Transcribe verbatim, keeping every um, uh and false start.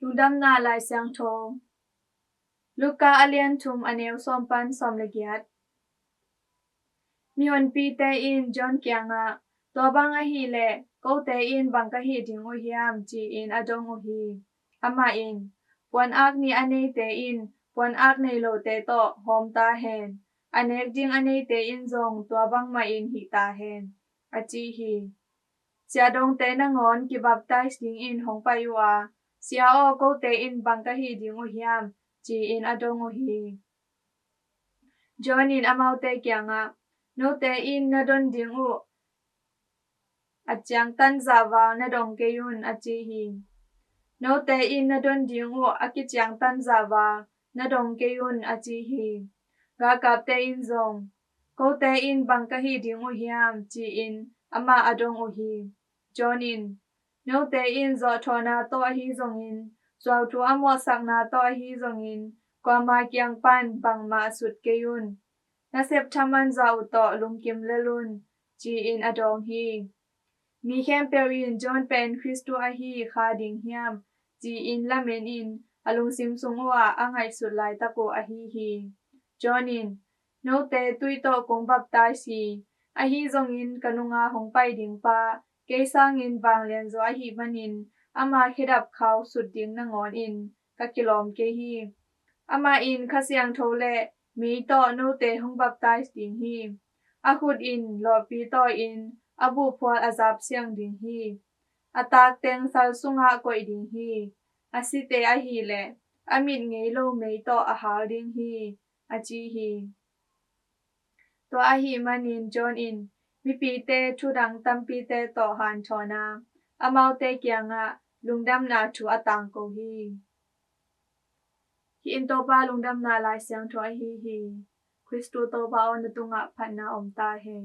Lungdamna Lai Siangtho. Luka a lian thum, a neu sawm pan sawm le giat. Mihonpite in John kiangah, "Tua bang ahih leh kote in bang ka hih ding uh hiam?" ci-in a dong uh hi. Amah in, "Puan ak nih a neite in puan ak nei lote tawh hawm ta hen. A nek ding a neite in zong tua bangmah in hih ta hen," a ci hi. Siahdongte nangawn kibaptize dingin hong pai uh a, "Sia aw, kote in bang ka hih ding uh hiam?" ci-in a dong uh hi. John in amaute kiangah, "Note in na don ding uh a ciangtan zah val na dong kei un," a ci hi. "Note in na don ding uh a kiciangtan zah val na dong kei un," a ci hi. Galkapte in zong, "Kote in bang ka hih ding uh hiam?" ci-in amah a dong uh hi. John in, "Note in zawhthawhna tawh ahi zongin, zuauthu a mawhsakna tawh ahi zongin, kuama kiang pan bangmah sut kei un. Na sep thaman zah uh tawh lungkim lel un," ci-in a dawng hi. Mi khempeuh in John pen Khristu ahi kha ding hiam, ci-in lamen in a lungsim sung uhah a ngaihsut laitak uh ahi hi. John in, "Note tui tawh kong baptize hi. Ahi zongin ka nunga hong pai ding pa, kei sangin vanglian zaw ahih manin, ama khedap khau sut ding nangawn in ka kilawm kei hi. Amah in Kha Siangtho le mei tawh note hong baptize ding hi. A khut in lawhpi tawi-in a buhphual a zap siang ding hi. A takteng sal sungah koih ding hi. A site ahih leh a mit ngei lo mei tawh a hal ding hi," a ci hi. Tua ahih manin John in mipite thudang tampite tawh hanthawn a, amaute kiangah lungdamna thu a tangko hi. Hih in Topa Lungdamna Lai Siangtho ahi hi. Khristu Topa aw, na tungah phatna om ta hen.